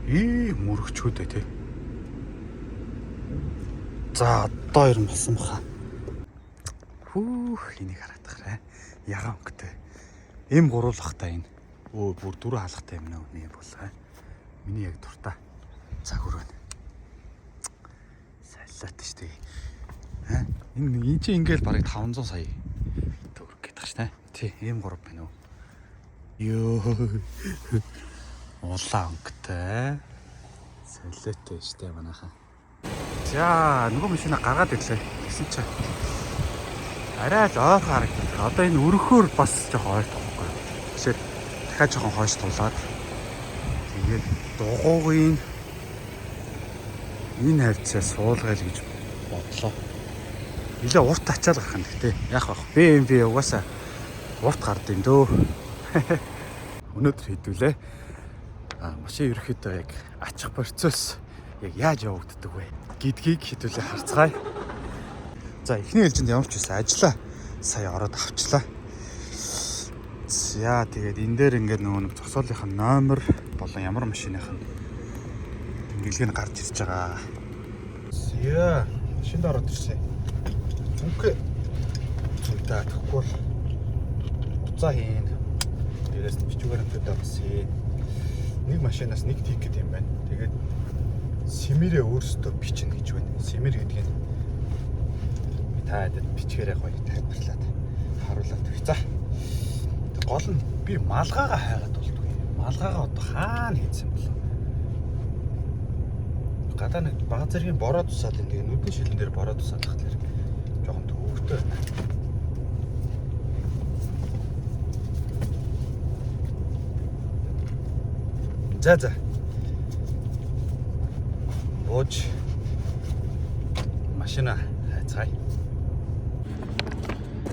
Ий мөрөгчхүүдээ тий. За одоо ер нь болсон баха. Хүүх, энийг хараад тахраа. Ягаан өнгөтэй. Эм гуруулах та энэ. Өө, бүр дөрөв халахтай юм нөө нэг бол. Миний яг дуртай цаг өрөө. Саллаат штэ. Аа, энэ энэ чинь ингээл бараг 500 сая төгрөг гэдэг шнэ. Тий, эм 3 байна уу? Йоо. Улаан өнгөтэй. Солиотой штэ манайхан. За, нөгөө машина гаргаад ирлээ. Тэгсэн чинь арай л ойрхон харагдаад. Одоо энэ өрөхөөр бас жоохон ойртох байхгүй. Тэгэхээр дахиад жоохон хойш тулаад тэгээд дугуугийн энэ хавцаа суулгайл гэж бодлоо. Нилээ урт ачаал гарах юм гэхдээ яах вэ? BMW угаасаа урт гард юм дөө. Өнөөдөр хэдүүлээ. Машин ерөөхдөө яг ачих процесс яг яаж явагддаг вэ гэдгийг хэдүүлээ харцгаая. За, эхний ээлжинд ямар ч байсан ажиллаа сая ороод авчлаа. За, тэгээд энэ дээр ингээд нөгөө нэг зогсоолынх нь номер болон ямар машиных нь тэмдэглэг нь гарч ирж байгаа. Яа, машинд ороод ирсэн. Түнхээ зүгтээ тэгэхгүй бол уцаа хийн. Дээрээс нь бичвэр өнтөдөө бас хийн. Нэг машинаас нэг ticket юм байна. Тэгээд сэмэрээ өөрсдөө бичнэ гэж байна. Сэмэр гэдэг нь та хэдэд бичгээрээ гоё тайлбарлаад харуулад өгч. За. Гол нь би малгайгаа хайгаад болдгүй. Малгайгаа одоо хаана хийсэн бол? Гадаа нэг баг зэргийн бороо тусаад энэ тэгээ нүдэн шилэн дээр бороо тусаад тахлаар жоохон төвөгтэй байна. За за. Бууж машина хайцгаая.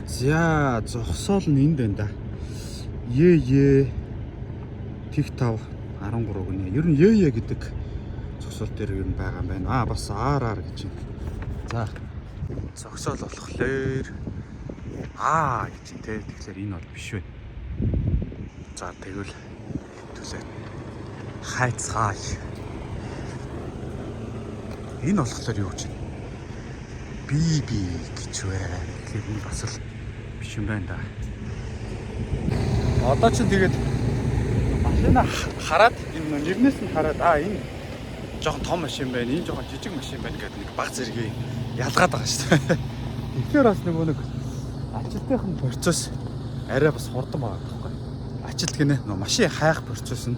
За, зогсоол нь энд байна да. Е Е тэг 5 13 гинэ. Ер нь Е Е гэдэг зогсоол дээр ер нь байгаа юм байна. Аа, бас R R гэж байна. За, зогсоол болохоор А гэж байна те. Тэгэхээр энэ бол биш вэ. За, тэгвэл төлөө хайцгаая. Энэ болохоор юу гэж байна? Би би гэж байна. Тэгэхээр энэ бас л биш юм байна да. Одоо чинь тэгээд машина хараад энэ нэрнээс нь хараад энэ жоохон том машин байна, энэ жоохон жижиг машин байна гэдэг нэг баг зэргийн ялгаад байгаа шүү дээ. Тэгэхээр бас нөгөө нэг ажилтны процесс арай бас хурдан байгаа байхгүй. Ажилт гинэ нөгөө машин хайх процесс нь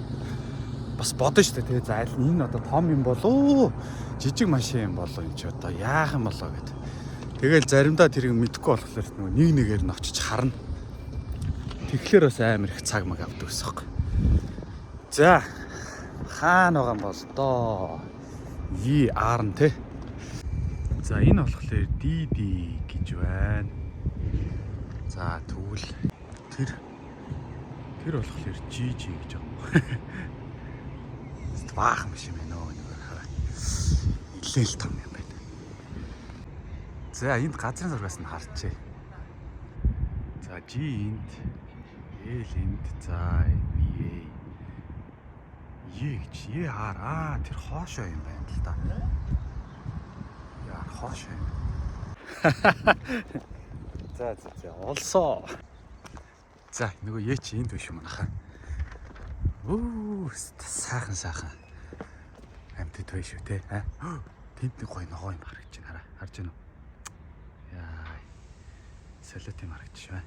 бас бодно шүү дээ. Тэгээ за аль нь энэ одоо том юм болоо, жижиг машин юм болоо, энэ ч одоо яах юм болоо гэд. Тэгэл заримдаа тэрийг мэдэхгүй болохоор нөгөө нэг нэгээр нь очиж харна. Тэгэхээр бас амар их цаг маг авдаг гэсэн юм. За, хаана байгаа юм бол доо? E R нь те. За, энэ болохоор D D гэж байна. За, тэгвэл тэр болохоор G G гэж байгаа юм. Баахан биш юм байна өө нэг хараа. Нилээл том юм байна. За, энд газрын зургаас нь харчээ. За, G энд, L энд, за V A E гэж E R тэр хоошоо юм байна л да. Яа, хоошоо юм. За за за, олсоо. За, нөгөө Е чи энд биш юм манайхаа. Үу, сайхан сайхан. Амьтад байна шүү те. Аа. Тэнд нэг гоё ногоо юм харагдаж байна. Хараа. Харж байна уу? Яа. Солиот юм харагдаж байна.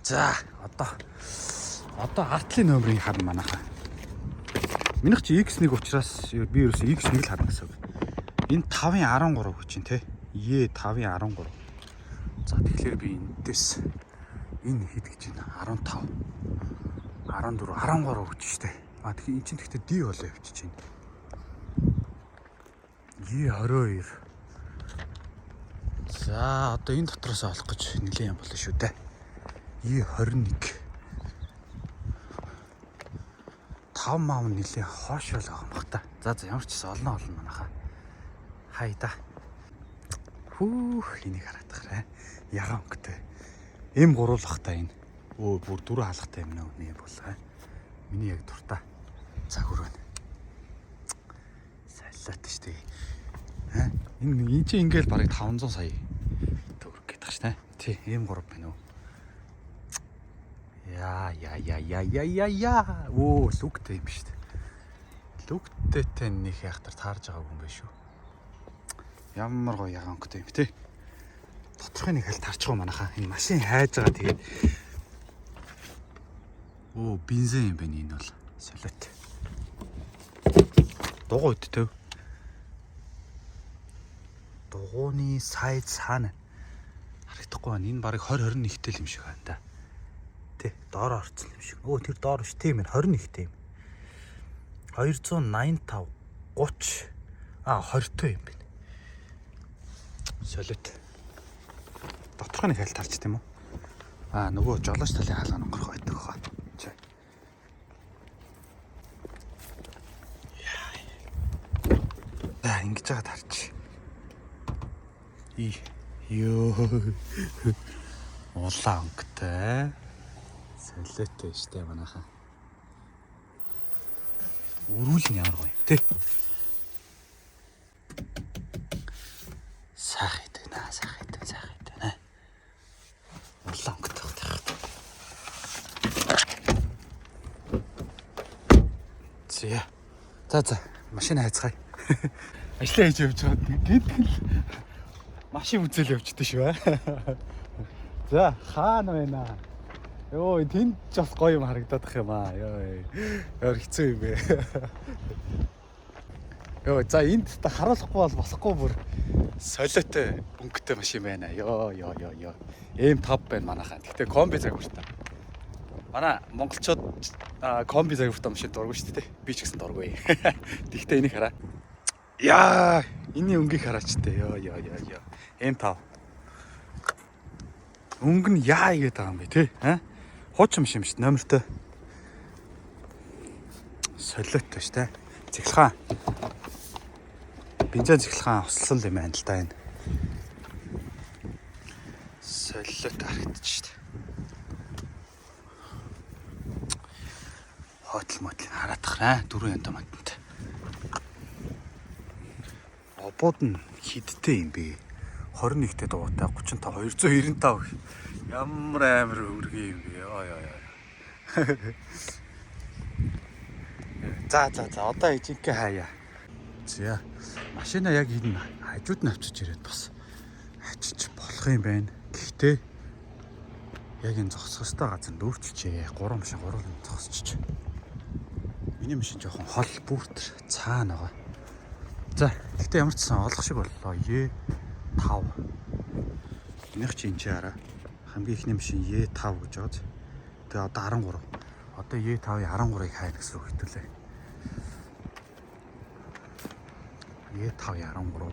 За, одоо артлын номерыг харна манайхаа. Минийх чи X1 учраас би ерөөсөө X1 л харна гэсэн үг. Энэ 5-ын 13 гэж чинь те. Е 5-ын 13. За, тэгэхээр би эндээс энэ хэд гэж байна? 15 14 13 гэж штэ. А, тэгэхээр эн чинь тэгтээ D болоо явчих чинь. Е 22. За, одоо энэ дотроос олох гэж нэлээд юм болно шүү дээ. Е 21. 5 мав нэлээд хоошоо л байгаа юм бах та. За за, ямар ч гэсэн олно олно манайхаа. Хайда. Хүүх, энийг хараад тахраа. Ягаан өнгөтэй. Эм гуруулах та энэ. Өө, бүр дөрөв халахтай юм нөө нэг бол. Миний яг дуртай цаг Солиот шүү дээ. Аа энэ чинь ингээл бараг 500 сая төгрөг гэдэг ш тэ. Тий, M3 байна уу? Яа яа яа яа яа яа яа. Өө, лүгтэй юм шүү дээ. Лүгтэйтэй нэг яхтар таарж байгаагүй юм байна шүү. Ямар гоё ягаан өнгөтэй юм те. Доторхын нэг хэл тарчих уу манайхаа. Энэ машин хайж байгаа тэгээд оо, бензин юм байна энэ бол. Солиот. Дугуй үдтэй. Дугууны сайз цаана харагдахгүй байна. Энэ бараг 20 21-тэй юм шиг байна да. Тэ, доор орцсон юм шиг. Өө, тэр доор биш тийм ээ 21-тэй юм. 285 30 а 20 төө юм байна. Солиот. Доторхын хэл тарч тийм үү? Аа, нөгөө жолооч талын хаалга онгорох байдаг хаа. Чаа. За, ингэж байгаа тарч. И ёо. Улаан өнгөтэй. Солиотой штэ манайхаа. Өрүүл нь ямар гоё те. Сайх идэг наа, сайх идэг, сайх идэг наа. Улаан өнгөтэй байх. За. За за, машин хайцгаая. Ажлаа хийж явж байгаа. Гэнт л машин үзэл явждээ шүү. За, хаана байна? Йоо, тэнд ч бас гоё юм харагдаад ах юм аа. Йоо. Ямар хэцүү юм бэ. Йоо, за энд та харуулахгүй бол болохгүй бүр солиотой өнгөтэй машин байна. Йоо, ёо, ёо, ёо. M5 байна манайхаа. Гэхдээ комби загвартай. Манай монголчууд комби загвартай машин дургүй шүү дээ. Би ч гэсэн дургүй. Гэхдээ энийг хараа. Яа, энэний өнгийг хараач тээ. Йоо, ёо, ёо, ёо. M5. Өнгө нь яа игээд байгаа юм бэ те? Аа? Хуучин машин биш номертой. Солиоттой ш тэ. Цэглэгаан. Бензин цэглэгаан услал юм байна л да энэ. Солиот харагдчих ш тэ. Хотл мотл хараадах раа. Дөрөв янда мантантай. Обууд нь хидтэй юм бэ? 21-тэй дугуйтай 35 295. Ямар амар хөргий юм бэ? Ёо ёо ёо. За за за одоо ижинхээ хаяа. За машина яг энэ хажууд нь авчиж ирээд бас ачиж болох юм байна. Гэхдээ яг энэ зогсох ёстой газар дүүрчжээ. 3 машин гурван зогсчих. Миний машин жоохон хол бүртэр цаана байгаа. За гэхдээ ямар ч сан олох шиг боллоо. Е5. Энийх чи энэ чи хараа. Хамгийн ихний машин Е5 гэж байгаа. Тэгээ одоо 13. Одоо Е5-ын 13-ыг хайна гэсэн үг хэвтүүлээ. Е5-ын 13.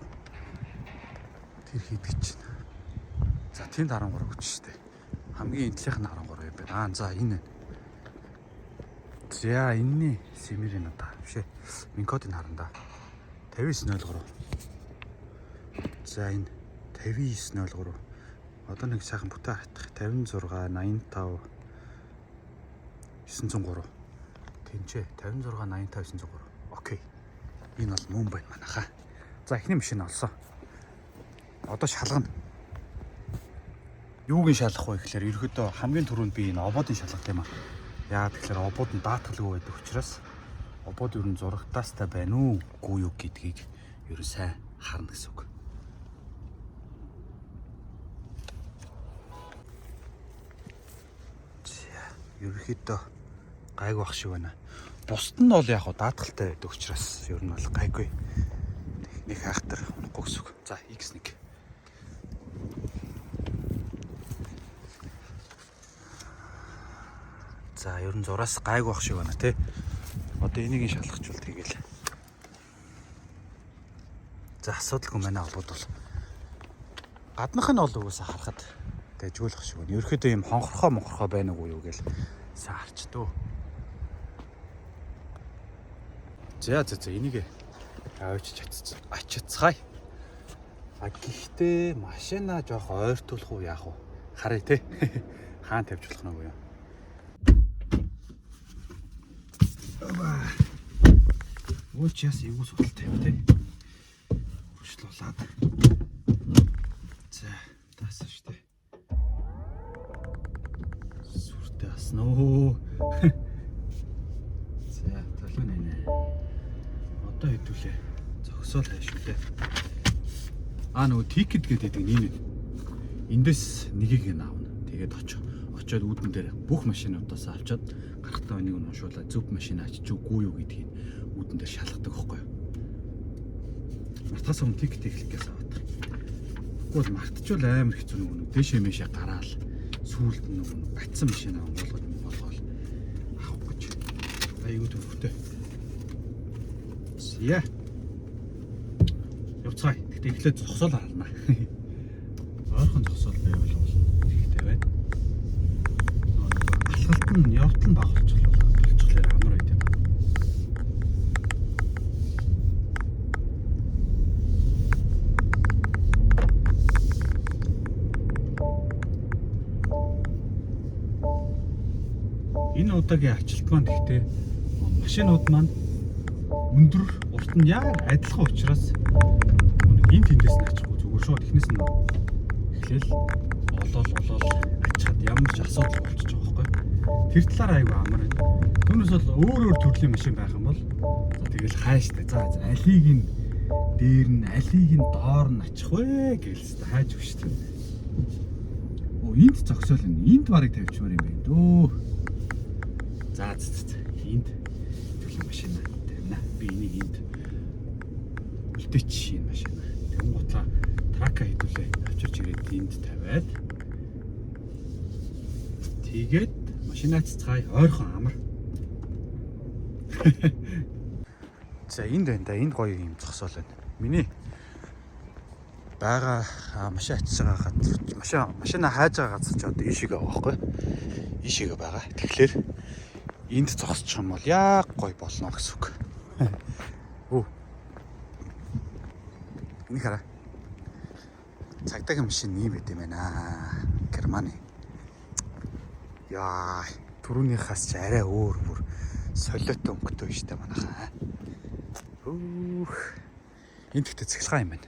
Тэр хийдэг чинь. За тэнд 13 гэж штэ. Хамгийн энтлийнх нь 13 юм байна. Аа за энэ. За энэний сэмэрийн одоо биш ээ. Минкодыг харна да. 5903. За энэ 5903. Одоо нэг сайхан бүтэн харагдах. 56 85 903. Тэнцээ 56 85 903. Окей. Энэ бол мөн байна манайхаа. За эхний машин олсон. Одоо шалгана. Юуг нь шалгах вэ гэхээр ерөөдөө хамгийн түрүүнд би энэ ободын шалгах юм аа. Яагаад гэхээр обод нь даатгалгүй байдаг учраас обод ер нь зурагтаастай байна уу, үгүй юу гэдгийг ер нь сайн харна гэсэн үг. За, ерөнхийдөө гайгүй ах шиг байна. Бусд нь бол яг даатгалтай байдаг учраас ер нь бол гайгүй. Нэг хайхтар унахгүй гэсэн үг. За, X1. За, ер нь зураас гайгүй ах шиг байна тий. Одоо энийг нь шалгахчвал тэгэл. За, асуудалгүй манай обод бол. Гаднах нь бол угсаа харахад дайжгуулах шиг байна. Ерөнхийдөө ийм хонхорхоо монхорхоо байна уу юу гээл сайн харч дөө. За за за энийг авчиж ачицгаая. А гэхдээ машина жоох ойртуулах уу яах вэ? Харъя те. Хаан тавьж болох нь үгүй юу? Ууч яс эвгүй судалтай юм те. оруулаад. За, таасан шүү дээ. Сүртэй асна оо. За, толгой нэ. Одоо хэдүүлээ. Зогсоол хайш шүү дээ. Аа, нөгөө ticket гэдэг нь энэ. Эндээс нэгийг нь авна. Тэгээд очиод үүдэн дээр бүх машинуудаас авчиад гарахтаа энийг нь уншуулаад зөв машин ачиж үгүй юу гэдгийг үүдэн дээр шалгадаг байхгүй юу. Мартахаас өмнө ticket эхлэх гэсэн аваад. Тэгвэл бол мартчвал амар хэцүү, нөгөө дээшээ мэшээ гараал сүүлд нь нөгөө гацсан машин онгоолгож болгоол авах гэж аюу төвхтэй. Яа. Явцгаая. Гэхдээ эхлээд зогсоол харна. Ойрхон зогсоол байвал бол хэрэгтэй байна. Нөгөө алхалт нь явдал нь бага болчихлоо. Амар байт юм. Энэ удаагийн ачлалт маань гэхдээ машинууд маань өндөр, урт нь яг адилхан учраас нэг энэ тэндээс нь ачихгүй, зүгээр шууд эхнээс нь эхлээл олоол олоол ачхад ямар ч асуудал болчихж байгаа байхгүй. Тэр талаар айгүй амар байна. Түүнээс бол өөр өөр төрлийн машин байх юм бол за тэгэл хайштай. За алийг нь дээр нь, алийг нь доор нь ачих вэ гээл хэвээр хайж өгч тийм. Оо, энд зогсоол энэ. Энд барыг тавьчмаар юм байна дөө. За за энд төрлийн машин тавина. Би энийг энд үлдээч энэ машин. Тэгэн гутлаа truck аа хэдүүлээ авчирч ирээд энд тавиад тэгээд машинаа цацгаая, ойрхон амар. За, энд байна да, энд гоё юм зогсоол байна. Миний байгаа машин ачиж байгаа газар, машина хайж байгаа газар ч одоо ийшээгээ байгаа байхгүй. Ийшээгээ байгаа. Тэгэхээр энд зогсчих юм бол яг гоё болно гэсэн үг. Өө. Энийг хараа. Цагдаагийн машин ийм байт юм байна. Германы. Яа, түрүүнийхээс ч арай өөр, бүр солиотой өнгөтэй шүү дээ манайхаа. Хөөх. Энд гэхдээ цахилгаан юм байна.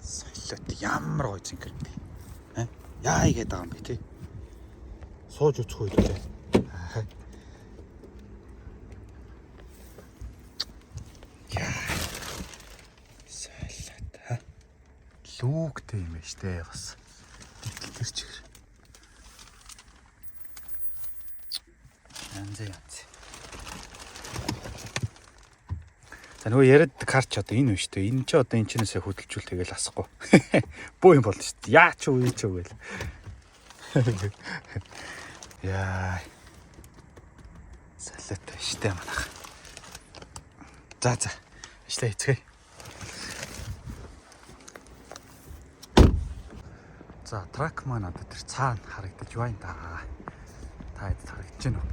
Солиот ямар гоё цэнхэр юм бэ? Аа? Яа игээд байгаа юм бэ те? Сууж үзэх үү лээ. Аа. Яа. Солиот ха. Лүүгтэй юм байна штэ бас. Тэр чигээр. Янз янз. За, нөгөө яриад car ч одоо энэ үү шүү дээ. Энэ ч одоо энэ чинээсээ хөдөлжүүл тэгэл асахгүй. Бөө юм болно шүү дээ. Яа ч үү ч үү гээл. Яа. Солиот шүү дээ манайх. За за. Ажлаа хийцгээе. За, truck маань одоо тэр цаана харагдаж байна да. Та хэд харагдаж байна уу?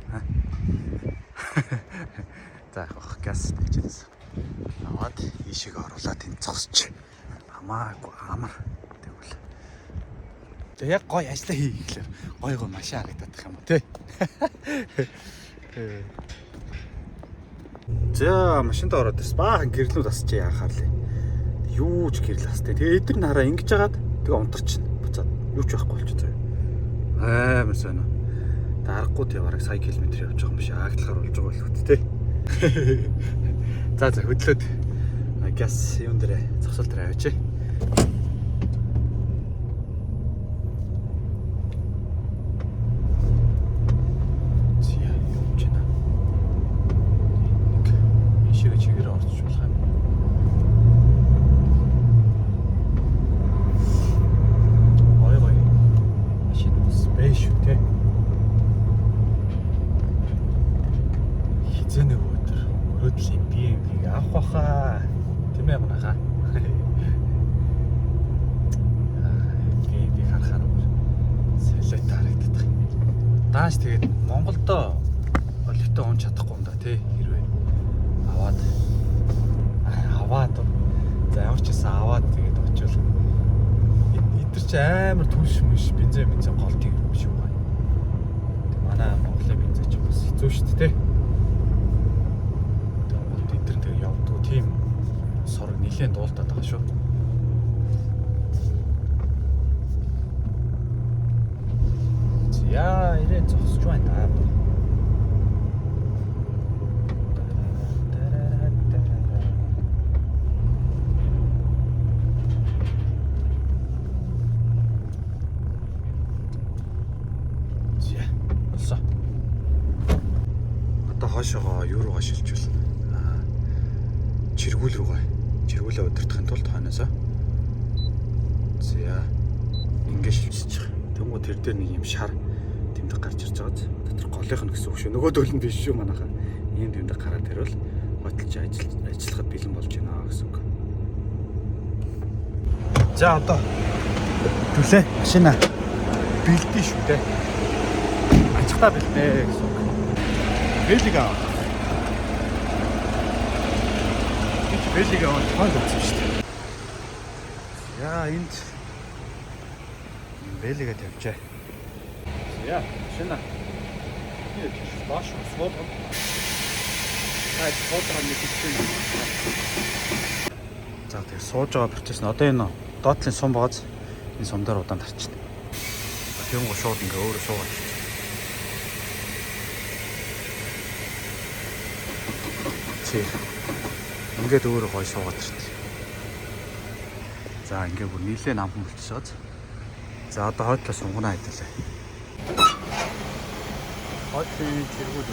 За, яг газ тэгжээс аваад ийшээ оруулаад энд зогсож хамаагүй амар тэгвэл. Тэгээ яг гой ажиллаа хий гэхлээр гой гой машин харагдах юм уу те. За, машинд ороод ирсэн. Баахан гэрлүүд асчээ яхаарлаа. Юу ч гэрэл астай. Тэгээ эдгээр нь хараа ингэж хагаад тэгээ унтарчна. Буцаад юу ч байхгүй болчих заяа. Амар сонио. Дарахгүй тий, бараг сая километр явж байгаа юм шиг аагдлахаар болж байгаа болох үү те. За за, хөдлөөд газ юун дээрээ, зогсоол дээр авчи. Зя, явж байна. Нэг ийшээ чигээр орж болох юм. Гой гой. Машин бас бэ шүү те. Хизээ нэг өдөр мөрөөдлийн BMW-г авах баха. Тийм ээ манайхаа. BMW харахаар солиот харагддаг. Дааш тэгээд Монголдо олигтой унж чадахгүй юм да тий, хэрвээ аваад за ямар ч гэсэн аваад тэгээд очивол эдгээр чи амар түлш мүш бензин голдыг юм шиг байна. Тэг манай Монголын бензин чи бас хэцүү шүү дээ тий. Тэг Монголд эдгээр тэг явдггүй тийм сорог Нилээн дуулдаад байгаа шүү. За, ирээ зогсож байна да. За, болсон. Одоо хойшоогоо юу руугаа шилжүүлнэ? Аа. Чиргүүл рүүгээ. Чиргүүлээ удирдахын тулд хойноосоо. За. Ингэ шилжиж байгаа. Тэнгүү тэр дээр нэг юм шар тэмдэг гарч ирж байгаа. Дотор голынх нь гэсэн үг шүү. Нөгөөдөл нь биш шүү манайхаа. Ийм тэмдэг гараад ирвэл хөдөлж ажиллахад бэлэн болж байна гэсэн үг. За одоо түлээ машина бэлдээ шүү дээ. Ачхтаа бэлдээ гэсэн үг. Бэлэг аа. Би чи бэлэг аваад цаанд үзсэн шүү дээ. За энд бэлэгэ тавьжээ. За машина. Би чи баш суудаг. Та суудаг нэг хэвчээ. За тэгээ сууж байгаа процесс нь одоо энэ доотлын сум байгааз энэ сум дээр удаан тарчна. Тэнгүү шууд ингээ өөрөө суугаад ирчих. Чи ингээд өөрөө гой суугаад ирт. За ингээ бүр нийлээ намхан болчихсоож. За одоо хойдлоо сунгана хэдэлээ. Хойдлын чиргүүд.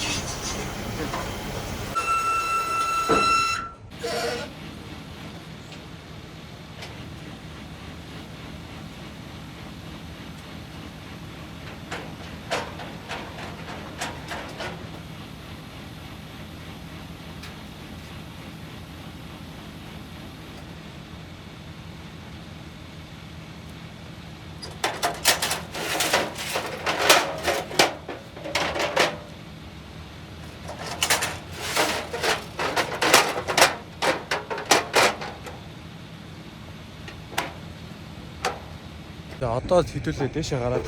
За одоо хэдүүлээ дээшээ гараад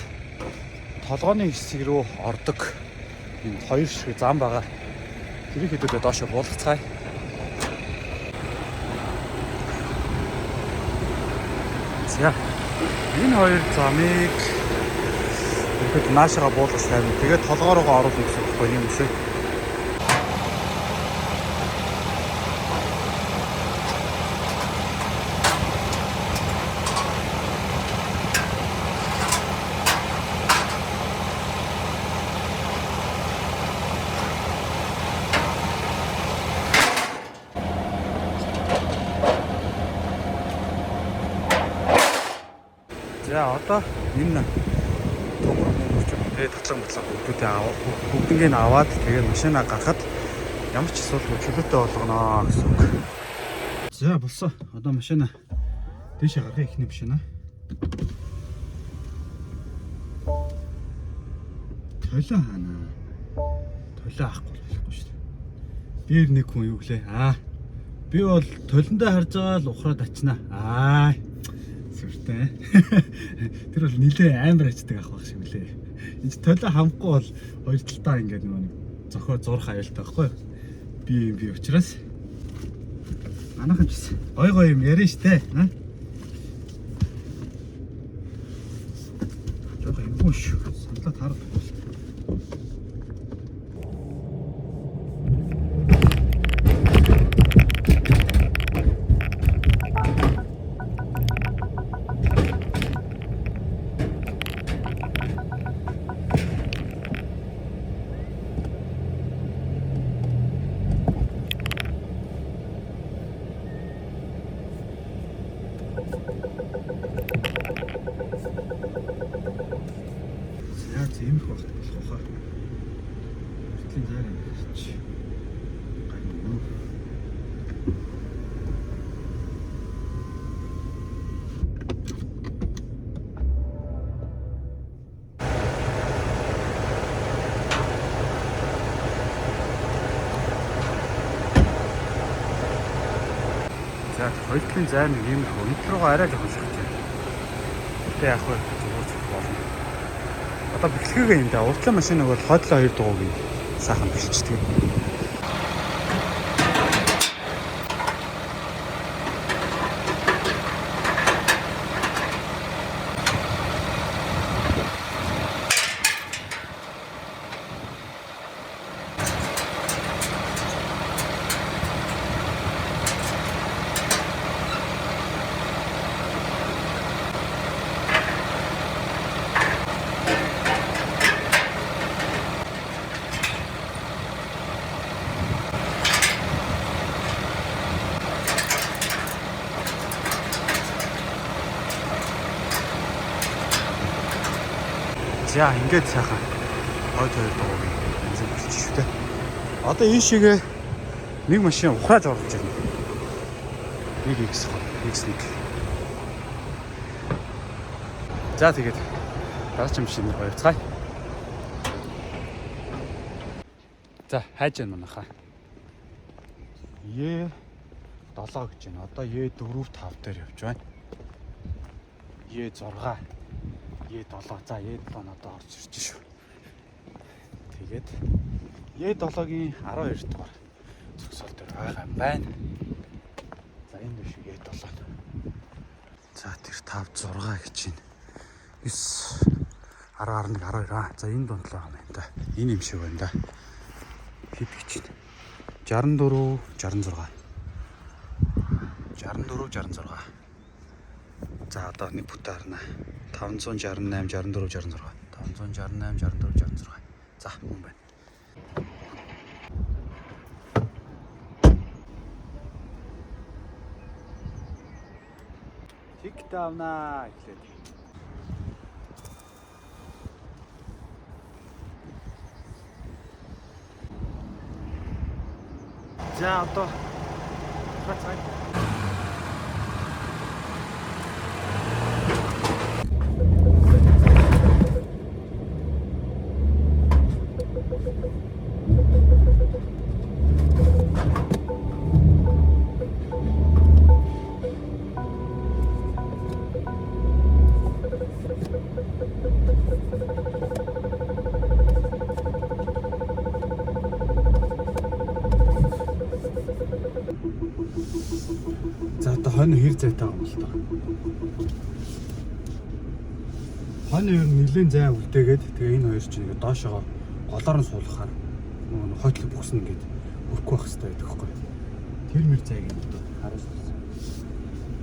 толгооны хэсэг рүү ордог энэ хоёр шиг зам байгаа. Тэрийг хэдүүлээ доошо буулгацгаая. За энэ хоёр замыг ихэд наашаага буулгаж тавина. Тэгээд толгоо руугаа оруулах гэсэн үг байхгүй юм шиг. За одоо энэ төмөр мөмөрч юм те татлан матлан бүгдүүдээ аваа бүгднийг нь аваад тэгээд машина гаргахад ямар ч асуудалгүй чөлөөтэй болгоно гэсэн үг. За болсон. Одоо машина дээшээ гаргах ихний машина. Толио хаана? Толио авахгүй болохгүй шүү дээ. Дээр нэг хүн юу гэлээ? Аа. Би бол толиндоо харж байгаа л ухраад ачнаа. Аа. Сүртэй. Тэр бол нилээ амар ачдаг ах байх шиг үлээ. Энд чи толио хамахгүй бол хоёр талдаа ингээд нөгөө нэг зохио зурх аюултай байхгүй юу? Би юм би учраас манайхан ч гэсэн гой гой юм яриа штэ. Аа? Жохо юм шүү. Саналаа таарах. За тиймэрхүү багт болох уухаа. Хүртлийн зайр юм чи. Гайгүй. За хоёр талын зайр нэг иймэрхүү. Энэ рүүгээ арай жоохон шахаж байна. Гэтэ яг хөө зүгээр ч болно. Одоо бэлтгэгээ юм да. Уртлын машиныг бол хойдлоо хоёр дугуйг нь сайхан бэлчдэг. За, ингээд сайхан хойд хоёр дугуйг бензин болчих шүү дээ. Одоо ийшээгээ нэг машин ухрааж оруулж ирнэ. Нэг X2, X1. За, тэгээд дараагийн машин руу явцгаая. За, хайж яана манайхаа. Е 7 гэж байна. Одоо Е 4 5 дээр явж байна. Е 6, Е 7. За, Е 7 нь одоо орж ирж шүү. Тэгээд Е 7-гийн 12 дугаар зөксөл дээр байгаа юм байна. За, энэ биш Е 7. За, тэр 5 6 гэж байна. 9 10 11 12 аа. За, энэ дунд л байгаа юм байна да. Энэ юм шиг байна да. Хэд гэж байна? 64 66. 64 66. За, одоо нэг бүтэ харна. 568 64 66. 568 64 66. За, мөн байна. Тик давнаа эхлээд. За, одоо хацай. За, одоо хойно хэр зайтай байгаа юм л та. Хойно ер нь нэлээд зай үлдээгээд тэгээ энэ хоёр чинь ингээд доошоогоо голоор нь суулгахаар нөгөө хойтлог бүхсэн ингээд өрөхгүй байх хэрэгтэй байдаг байхгүй. Тэр мэр зайг нь одоо харуулж байна.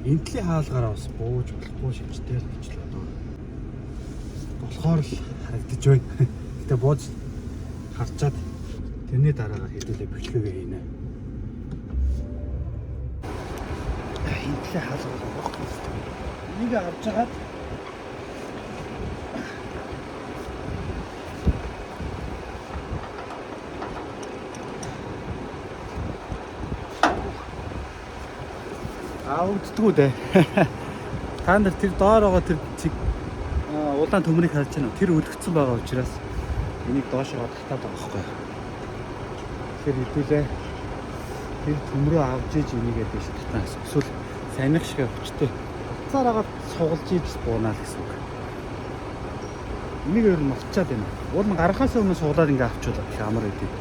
Энэ тлийн хаалгаараа бас бууж болохгүй шимжтэй л болчлоо дөө. Болохоор л харагдаж байна. Гэтэ бууж харчаад тэрний дараагаар хэдүүлээ бичлэгээ хийнэ. Энэ талын хаалга бол уух хэрэгтэй. Энийг авч хагаад аавддгүү дээ. Та нар тэр доор байгаа тэр цэг улаан төмрийг харж байна уу? Тэр өлгцэн байгаа учраас энийг доошоо татаад байгаа байхгүй юу? Тэгэхээр хэдүүлээ тэр төмрөө авч иж энийгээ дэш татна гэсэн. Эсвэл саяных шиг хүчтэй утсаар агаад сугалж иж буунаа л гэсэн үг. Энийг ер нь мовчаад байна. Уул нь гарахаас өмнө сугалаад ингээ авчвал их амар өгдөг.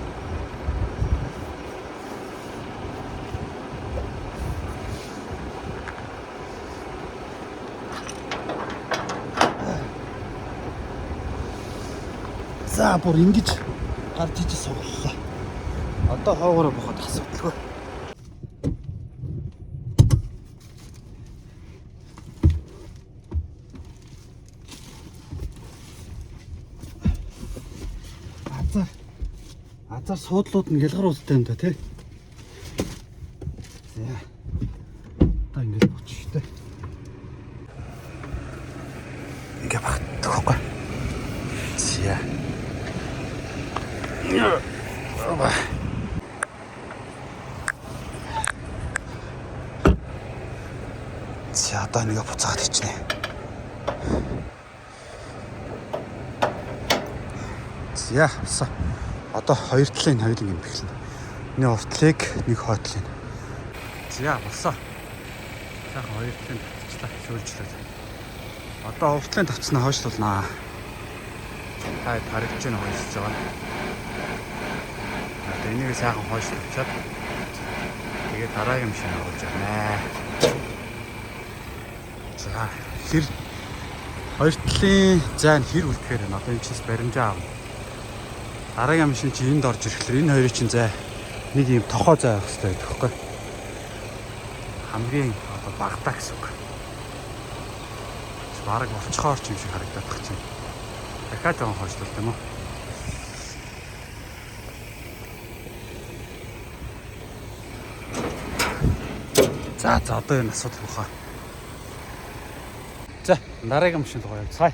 За, бүр ингэж гарч иж сугаллаа. Одоо хоогоороо боход асуудалгүй. Азар азар суудлууд нь гялгар ултай юм да тий. За. Одоо ингэж бочих штэ. Ингээ багтдаг байхгүй. За. Оба. За, одоо нэг буцаад хийчихнэ. За, болсон. Одоо хоёр талын хоёуланг юм бэхлэнэ. Нэг уртлыг, нэг хойтлыг. За, болсон. Сайхан хоёр талын татчихлаа, шөөлжлөө. Одоо уртлын тавцнаа хойшлуулнаа. Та харагдаж байна хойшлж байгаа. Одоо энийг сайхан хойшлуулчаад тэгээд дараагийн машин оруулж явна. За, хэр хоёр талын зай нь хэр үлдэхээр байна. Одоо энэ чинь баримжаа авна. Дараагийн машин чинь энд орж ирэхлээр энэ хоёрын чинь зай нэг юм тохоо зай байх хэрэгтэй байдаг байхгүй. Хамгийн одоо багтаа гэсэн үг. Бараг болцохоор ч юм шиг харагдаад байх чинь. Дахиад жоохон хойшлуулт юм уу? За, за, одоо энэ асуудал бохоо. За, дараагийн машин руу явцгаая.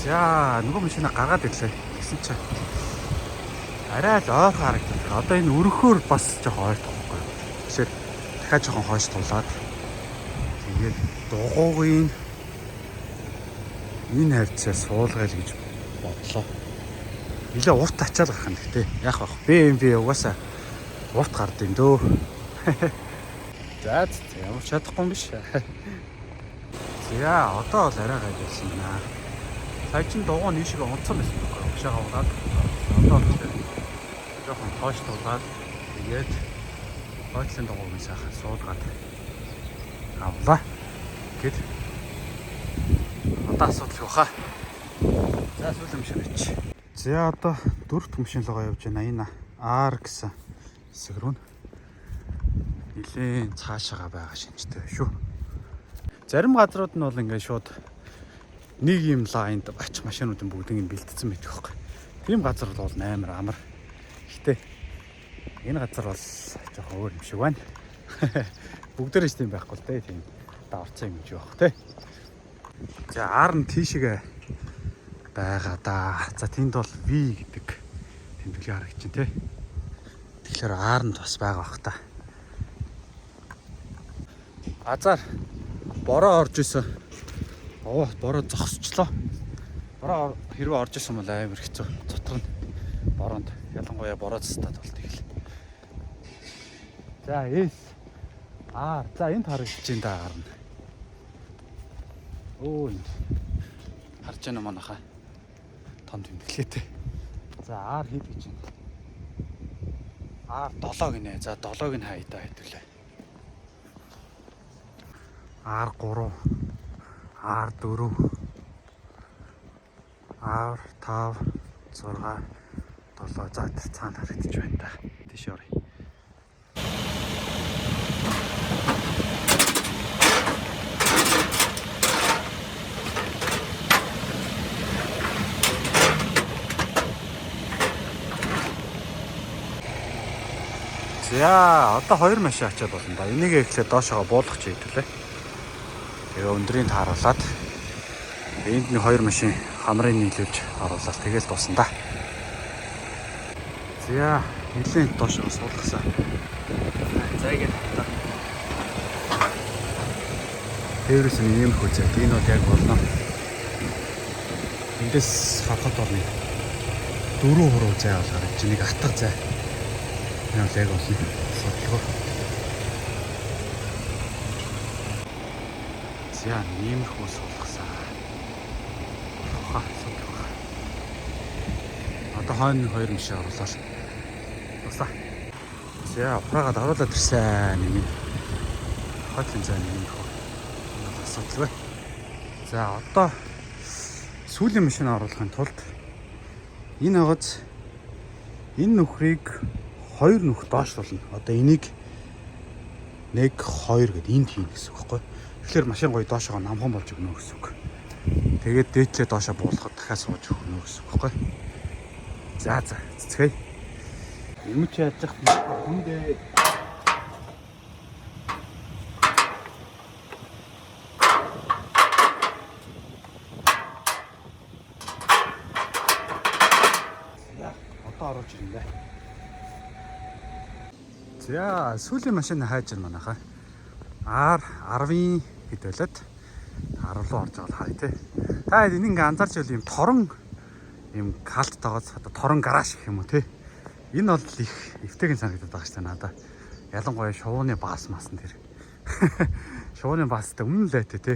За, нөгөө машина гаргаад ирлээ. Тэгсэн чинь арай л ойрхон харагдав. Одоо энэ өрхөөр бас жоохон ойртох байхгүй. Тэгэхээр дахиад жоохон хойш тулаад тэгээд дугуугийн энэ хавцаа суулгая л гэж бодлоо. Нилээ урт ачаал гарах юм гэхдээ яах вэ? BMW угаасаа урт гард юм дөө. За ямар ч чадахгүй юм биш. За, одоо бол арай гайг байсан байна. Сая чин дугуй нийшээ унтсан байсан байхгүй юу? Угшаага унаад одоо жоохон хойш тулаад тэгээд хойдлын дугуйг сайхан суулгаад авлаа. Гэт одоо асуудал хаа. За, сүүлийн машин очив. За, одоо дөрөвт машин руугаа явж байна. Энэ R гэсэн хэсэг рүү нилээн цаашаага байгаа шинжтэй шүү. Зарим газрууд нь бол ингээд шууд нэг юм лайнд очих машинуудын бүгдийг нь бэлтцсэн байдаг байхгүй. Тийм газар бол амар амар. Гэтэ энэ газар бол жоохон өөр юм шиг байна. Бүгдээрээ ч тийм байхгүй л дээ, тийм даварцсан юм гэж байх те. За, R нь тийшээ байгаа да. За, тэнд бол V гэдэг тэмдэглэг харагдаж байна те. Тэгэхээр R нь бас байгаа бах та. Азар бороо орж исэн. Оо, бороо зогсчлоо. Бороо хэрвээ орж исэн бол амар хэцүү. Цутгана. Бороонд ялангуяа бороо цастаад бол тэгэл. За, S R. За, энд харагдаж байна да R нь. Өө, энд харж байна манайхаа. Том тэмдэглээтэй. За, R хэд гэж байна? R 7 гинэ. За, 7-ыг нь хаяа да хэвлээ. R3, R4, R5, 6, 7. За, цаана харагдаж байна да. Тийш оръё. За, одоо хоёр машин ачаад болно да. Энийг эхлээд доошогоо буулгах чийдэлээ. Тэгээ өндрийн тааруулаад энд нэг хоёр машин хамрын нийлүүлж оруулаад тэгэл дуусна да. За, нэлээд доошогоо суулгасан. За, ингэ та. Дээрээс нь ийм хөө зайд. Энэ бол яг болно. Эндээс харахад бол нэг 4 хуруу зай бол гарч нэг атга зай. Энэ бол яг болно. Асуудалгүй. За, иймэрхүү суулгасан. Болох хаа, асуудалгүй. Одоо хойно хоёр машин оруулаад дуслаа. За, ухраагаад оруулаад ирсэн нэг юм. Хотлын зай нэг юм хөө. Энэ бол асуудалгүй. За, одоо сүүлийн машин оруулахын тулд энэ хогоц энэ нөхрийг 2 нүх доошлуулна. Одоо энийг 1 2 гэд энд хийнэ гэсэн үг байхгүй. Тэгэхээр машин гоё доошогоо намхан болж өгнө гэсэн үг. Тэгээд дээдлээ доошоо буулгахад дахиад сууж өгнө гэсэн үг байхгүй. За, цэцгээе. Юм чи яаж яах хүндээ. За, одоо оруулж ирнэ. За, сүүлийн машин хайж байна манайхаа. R 10-ын хэд байлаад 10 руу орж байгаа л харъя те. Та энэ ингээ анзаарч байвал ийм торон ийм калт тоогоос одоо торон гараж гэх юм уу те. Энэ бол их эвтэйхэн санагдаад байгаа шүү дээ надаа. Ялангуяа шувууны баас масан тэр. Шувууны баастай өмнө л айтай те.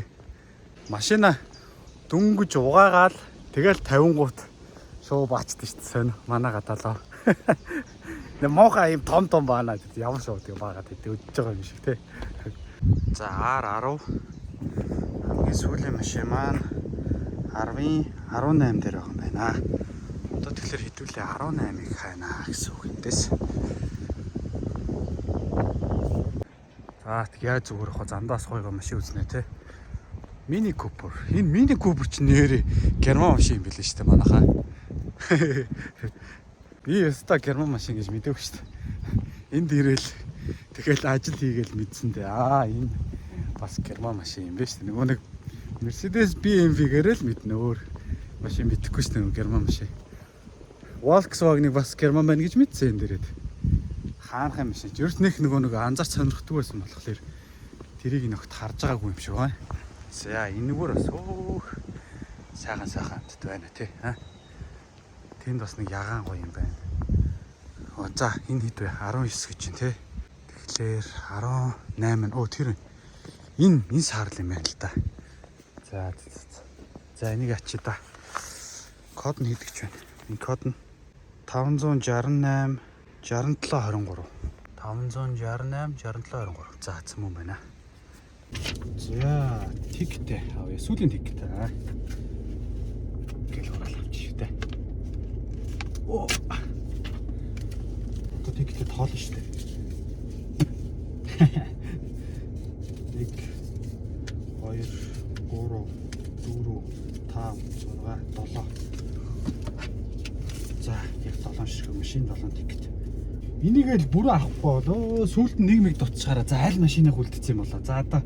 Машина дөнгөж угаагаал тэгэл 50 гут шувуу баачдаг шүү дээ сонь. Манай гадаалаа. Нэг муухай ийм том том баана гэдэг ямар шувуу тэгээ баагаад идэв өдөж байгаа юм шиг те. За, R10 хамгийн сүүлийн машин маань 10-ын 18 дээр байгаа юм байна. Одоо тэгэхээр хэдүүлээ 18-ыг хайнаа гэсэн үг эндээс. За, тэг яаж зүгээр хоо зандаас гойгоо машин үзнэ те. Mini Cooper. Энэ Mini Cooper ч нэрээ герман машин юм билээ шүү дээ манайхаа. Би өстой герман машин гэж мэдээгүй шүү дээ. Энд ирээл тэгэл ажил хийгээл мэдсэн дээ. Аа, энэ бас герман машин юм байна шүү дээ. Нөгөө нэг Mercedes BMW-гээрээ л мэднэ өөр. Машин мэдэхгүй шүү дээ, герман машин. Volkswagen-ыг бас герман байна гэж мэдсэн энэ дээрээ. Хаанхын машин. Ерөөс нэх нөгөө анзаарч сонирхдаг байсан болохоор тэрийг нөхт харж байгаагүй юм шиг байна. За энэгээр бас өөх сайхан сайхан амтд байна тий. Тэнд бас нэг ягаан гоё юм байна. Оо за энэ хэд вэ? 19 гэж чинь тий. Тэгэхээр 18 нь тэр энэ саарл юм байна л да. За за энийг ачи да. Код нь хэд гэж байна? Энэ код нь 568 67 23. 568 67 23. За цэм юм байна. За тиктэй авъя. Сүүлийн тикет. Гэл хурал авчих дээ. Оо. Одоо тикетээ тоолно шүү дээ. 1 2 3 4 5 6 7. За яг 7 ширхэг машин 7 тикет. Энийг л бүрэн авахгүй бол сүүлд нь нэг мэг дутчихаараа за аль машиныг үлдсэн юм болоо. За одоо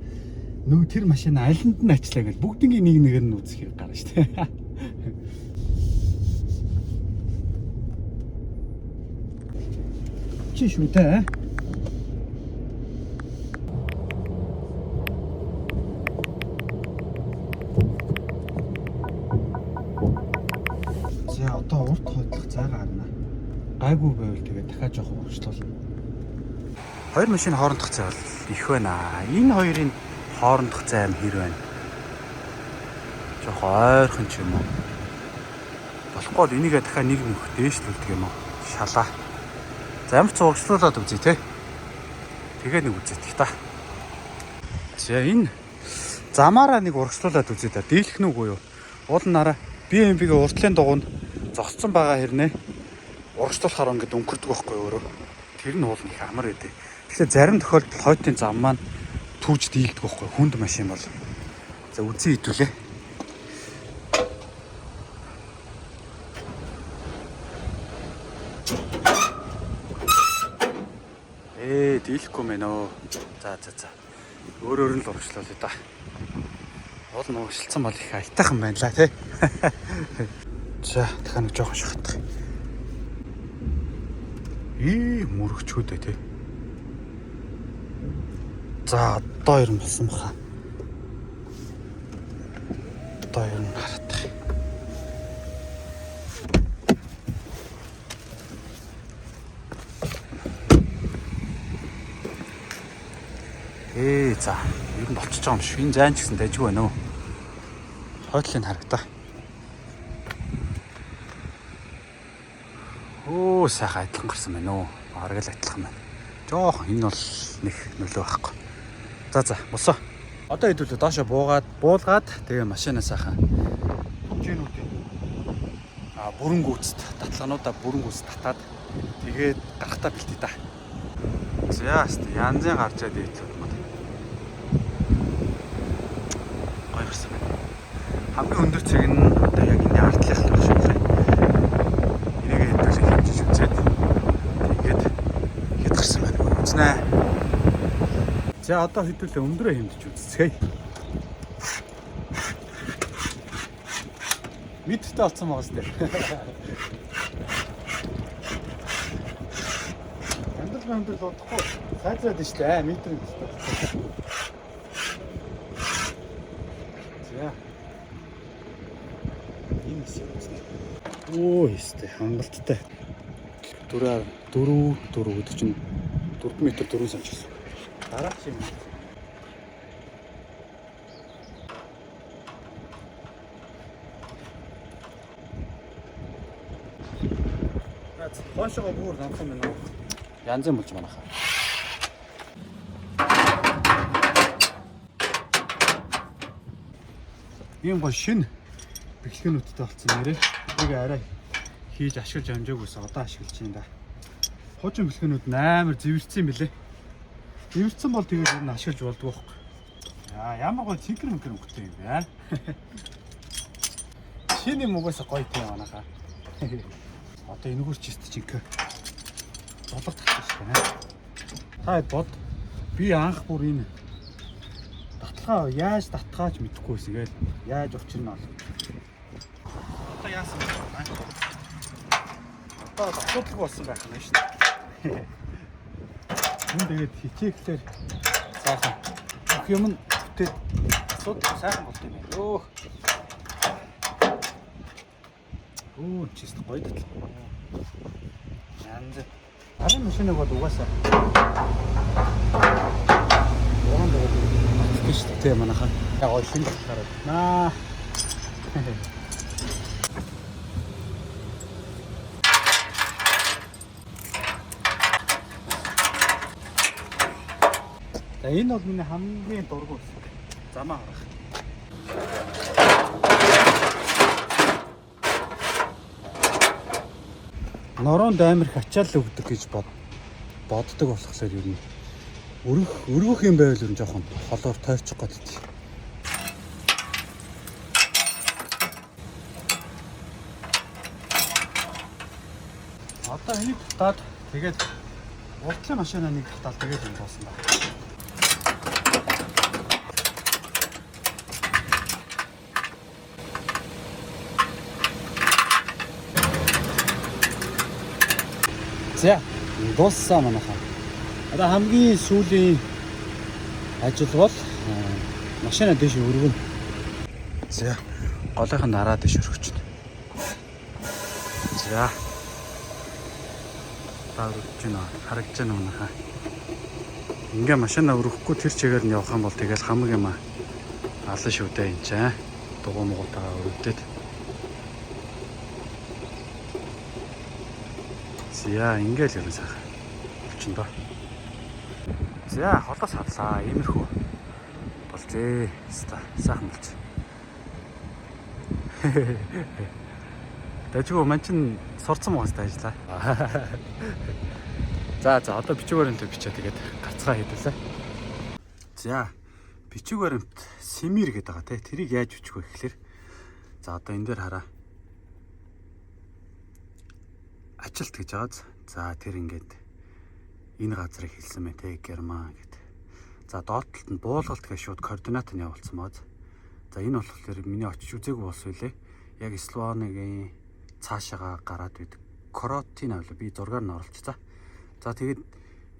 нөгөө тэр машин алинд нь ачлаа гэж бүгднгийн нэг нэгээр нь үзэх хэрэг гарна шүү дээ. Чи шүү дээ. За одоо урт хойдлох зай гарна. Гайгүй байвал тэгээ дахиад жоохон урагшлуулна. Хоёр машин хоорондох зай бол их байна. Энэ хоёрын хоорондох зай юм хэр байна? Жоохон ойрхон ч юм уу. Болохгүй бол энийгээ дахиад нэг мөх дээшлүүлдэг юм уу? Шалаа. За ямар ч урагшлуулад үзье те. Тэгээ нэг үзэх та. За энэ замаараа нэг урагшлуулад үзье та. Дийлэх нь үгүй юу? Уул нь нараа BMW-ийн уртлын дугуйнд зогссон байгаа хэрнээ урагшлуулахаар ингээд өнгөрдөг байхгүй өөрөө. Тэр нь уул нь их амар гэдэг. Тэгэхээр зарим тохиолдолд хойдын зам маань түүж дийлдэг байхгүй хүнд машин бол. За үзье хэдүүлээ. Дийлэхгүй мэн өө. За. Өөрөөр нь л урагшлуулъя да. Уул нь урагшилсан бол их аятайхан байна лаа тий. За дахиад нэг жоохон шахах. Мөрөгчхүүд ээ тий. За одоо ер нь болсон баха. Одоо ер нь харатах. За ер нь болчихж байгаа юм шиг. Энэ зайн ч гэсэн дайжгүй байна уу? Хойдлыг харагдаа. Оо сайхан адилхан гарсан байна уу? Бараг л адилхан байна. Жохон энэ бол нэг нөлөө байхгүй. За босоо. Одоо хэдүүлээ доошо буулгаад тэгээ машинаа сайхан хэмжээнүүдийн бүрэн гүйцэд татлагнуудаа бүрэн гүйцэд татаад тэгээд гарахтаа бэлтээ та. За янзын гарчаад ийцүүд мод. Гоё гарсан байна. Хамгийн өндөр цэг нь одоо яг энэ артлынх л байх шиг байна. Энийг хэдүүлээ хэмжиж үзээд тэгээд хэд гарсан байна үзнэ. За одоо хэдүүлээ өндрөө хэмжиж үзцгээе. Мэдтэй олцсон байгаа сте. Амьдрал удахгүй сайжраад нь штэ метр мэдтэй болсон. За. Энэ хэсэг үзнэ. Оо хэстэй хангалттай. 4 4 4 гэдэг чинь 4 м 4 см гэсэн. Дараач юм. Хойшоо бүр намхан байна уу? Янзын болж манайхаа. Ийм гоо шинэ бэхлэгнүүдтэй болсон нэрээ. Тэрийг арай хийж ашиглаж амжаагүйсэн. Одоо ашиглаж байна да. Хуучин бэхлэгнүүд амар зэвэрсэн юм бэлээ. Зэвэрсэн бол тэгээд ер нь ашиглаж болдгоо байхгүй. Яа, ямар гоо цэнхэр мэнхэр өнгөтэй юм бэ? Шинэ юм угаасаа гоё тийм манайхаа. Одоо энэгээр ч тест жинхэнэ золог татсан шүү дээ. Та бод би анх бүр энэ таталгаа яаж татгаач мэдэхгүй байсан. Гээл яаж учир нь бол. яасан бэ? Одоо бол асуудалгүй болсон байх нь шүү дээ. Энд тэгээд хичээхлээр сайхан бүх юм нь бүтээд асуудал сайхан болт юм байна. Өөх. Өө чист гоё татлаа. Янз. Арын машиныг бол угаасаа уран дөрөв шүү дээ манайхаа. Яг гоё шинэ хараад. Наа. За энэ бол миний хамгийн дургу хэсэг. Замаа харах. Нороонд амар их ачаал өгдөг гэж боддог болохоор ер нь өргөх юм байвал ер нь жоохон холоор тойрчих гээд байдаг. Одоо энийг дутаад тэгээд уртлын машина нэг дутаал тэгээд юм дуусна ба. За дууссан манайхаа. Одоо хамгийн сүүлийн ажил бол машина дэш өргөнө. За голынх нь нараа дэш өргөж байна. За та өргөж байна. Харагдаж байна манайхаа. Ингээ машина өргөхгүй тэр чигээр нь явах юм бол тэгэл хамаг юм алан шүү дээ энэ чинь. Дугуй мугуутайгаа өргөдөд. За ингээл ерөн сайхан болчихно доо. За холоос харлаа. Иймэрхүү болжээ. Ста сайхан болж. Дажгүй ман чин сурцсан байгаа сте ажиллаа. За за одоо бичиг баримтаа бичээ тэгээд гарцгаа хийдэлээ. За бичиг баримт сэмир гэдэг байгаа те. Тэрийг яаж бичих вэ гэхлээр за одоо энэ дээр хараа. Ажилт гэж байгааз. За тэр ингээд энэ газрыг хэлсэн мэ те Герман гэд. За доод талд нь буулгалт гэж шууд координат нь явуулсан бааз. За энэ болохоор миний очиж үзээгүй болсон үлээ. Яг Слованигийн цаашаага гараад байдаг. Кротин авлаа. Би зургаар нь оруулчихсан. За тэгээд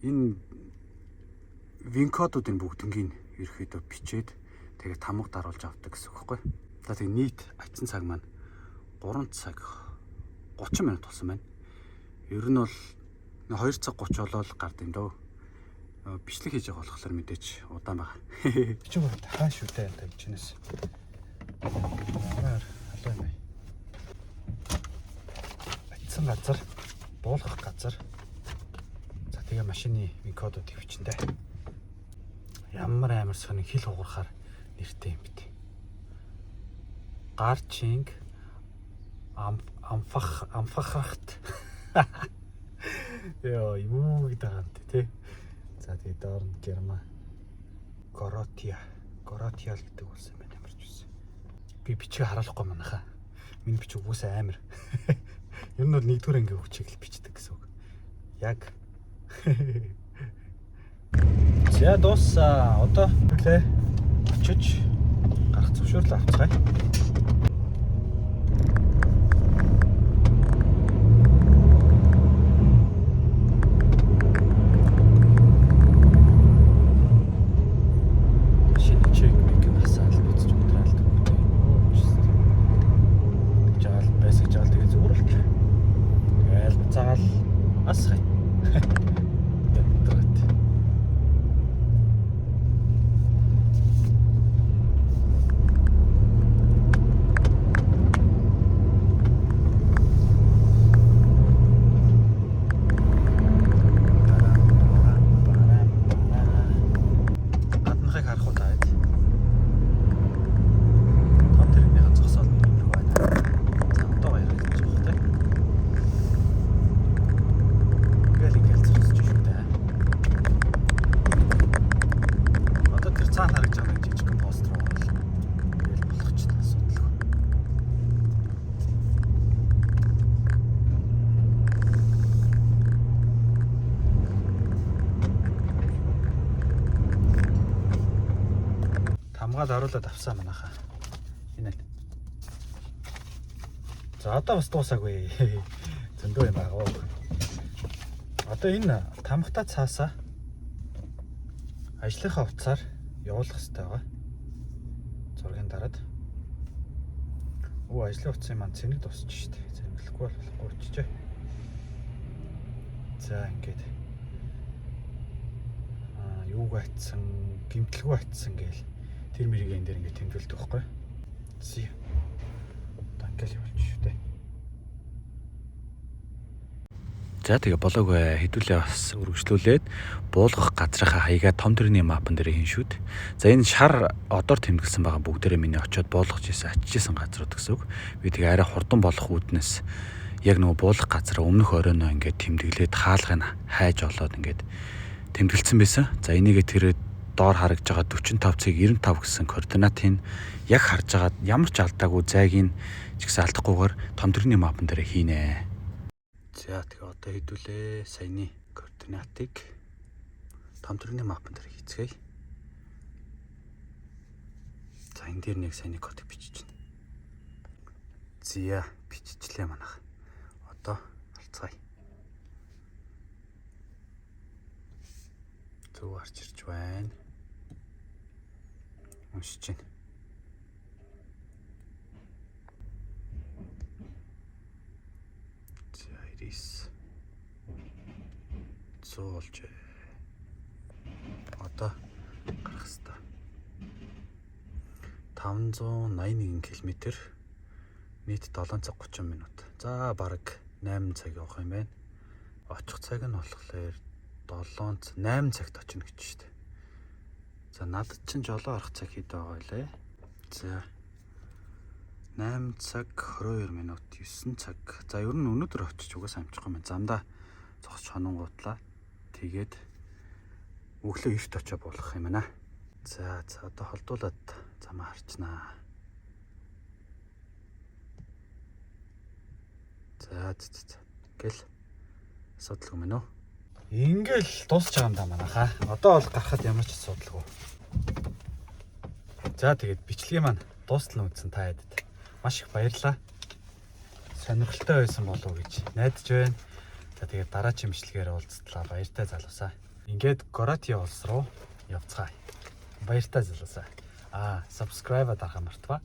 энэ вин кодуудын бүгднгийн ерөөхдөө бичээд тэгээд тамга даруулж авдаг гэсэн үг байхгүй. За тэгээд нийт очсон цаг маань 3 цаг 30 минут болсон байна. Ер нь бол 2 цаг 30 болоод гард юм дөө. Бичлэг хийж байгаа болохоор мэдээч удаан байгаа. Бичиг баримт хаа шүү дээ энэ тавьж чинээс. Амар халуун юм. Атсан газар, буулгах газар. За тэгээ машины вин кодууд хөвчөндөө. Ямар амар сонин хил хугарахаар нэртэй юм бэ те. Гарчинг амфах амфахрахт. Йоо, юу гэдэг юм бэ те. За тэгээ доор нь Герман. Горотия. Горотия л гэдэг улс юм байна ямар ч үсэн. Би бичиг харуулахгүй манайхаа. Миний бичиг угсаа амар. Ер нь бол нэгдүгээр ангийн хүчийг л бичдэг гэсэн үг. Яг. За дуусаа. Одоо үлээ очиж гарах зөвшөөрлөө авцгаая. Шинэ чек мэг насаал буцаж унтраал төгтэй. Жаал байсаж жаал тэгээ зүгээр л. Тэгэл буцаагаал асгай. Ятрат. Гаднахыг харах уу таад. Том тэрэгнийхэн зогсоол нэг юмрх байна. За одоо баяр гэж байгаа тийм. Ингээл ингээл зогсож шүү дээ. Одоо тэр цаана харагдж байгаа нэг жижигхэн пост руу орвол тэгэл болох ч асуудалгүй. Тамгаад оруулаад авсан манайхаа. Энэ л. За, одоо бас дуусаагүй. Зөндөө юм байгаа. Одоо энэ тамхтай цаасаа ажлынхаа утсаар явуулах хэрэгтэй байгаа. Зургийн дараад. Өө, ажлын утсын маань цэнэг дуусч штэ. Цэнэглэхгүй бол болохгүй болчихжээ. За, ингээд юуг атсан, гимтэлгүй атсан гээл тэр мэрийг энэ дээр ингээд тэмдэглэдэг байхгүй. Зэ. Одоо ингээл явуулчих шүү дээ. За, тэгээ болоогүй, хэдүүлээ бас үргэлжлүүлээд буулгах газрынхаа хаягаа том тэрэгний map ан дээр хийн шүүд. За, энэ шар одоор тэмдэглэсэн байгаа бүгдээрээ миний очиод буулгаж исэн, ачиж исэн газрууд гэсэн үг. Би тэгээ арай хурдан болох үүднээс яг нөгөө буулгах газараа өмнөх оройноо ингээд тэмдэглээд, хаалгыг хайж олоод ингээд тэмдэглэсэн байсан. За, энийгээ тэр доор харагдж байгаа 45 цэг 95 гэсэн координатын яг харж байгаа, ямар ч алдаагүй, зайг нь ч гэсэн алдахгүйгээр том тэрэгний map ан дээр хийнэ. За, тэгээ одоо хэдүүлээ саяны координатыг том тэрэгний map ан дээр хийцгээе. За, энэ дээр нэг саяны кодыг бичиж байна. Зя, биччихлээ манах. Одоо алцгаая. Зөв гарч ирж байна. Уншиж байна. За, 99 100 болжээ. Одоо гарах хэвээр. 581 км, нийт 7 цаг 30 минут. За, бараг 8 цаг явах юм байна. Очих цаг нь болохоор 7 8 цагт очино гэж шүү дээ. За, надад чинь жолоо орох цаг хэд байгаа вэ? За, 8 цаг 22 минут, 9 цаг. За, ер нь өнөөдөр очиж угаасаа амжихгүй юм. Замдаа зогсож хононгуутлаа. Тэгээд өглөө эрт очиж буулгах юм байна. За, одоо холдуулаад замаа харчнаа. За. Гэл асуудалгүй мэн үү? Ингээл дуусч байгаа юм да манайхаа. Одоо бол гарахад ямар ч асуудалгүй. За, тэгээд бичлэгийн маань дуустал нь үзсэн та хэдэд маш их баярлалаа. Сонирхолтой байсан болов уу гэж найдаж байна. За, тэгээд дараагийн бичлэгээр уулзтлаа. Баяртай залуусаа. Ингээд Горати улс руу явцгаая. Баяртай залуусаа. Subscribe дарахаа мартваа.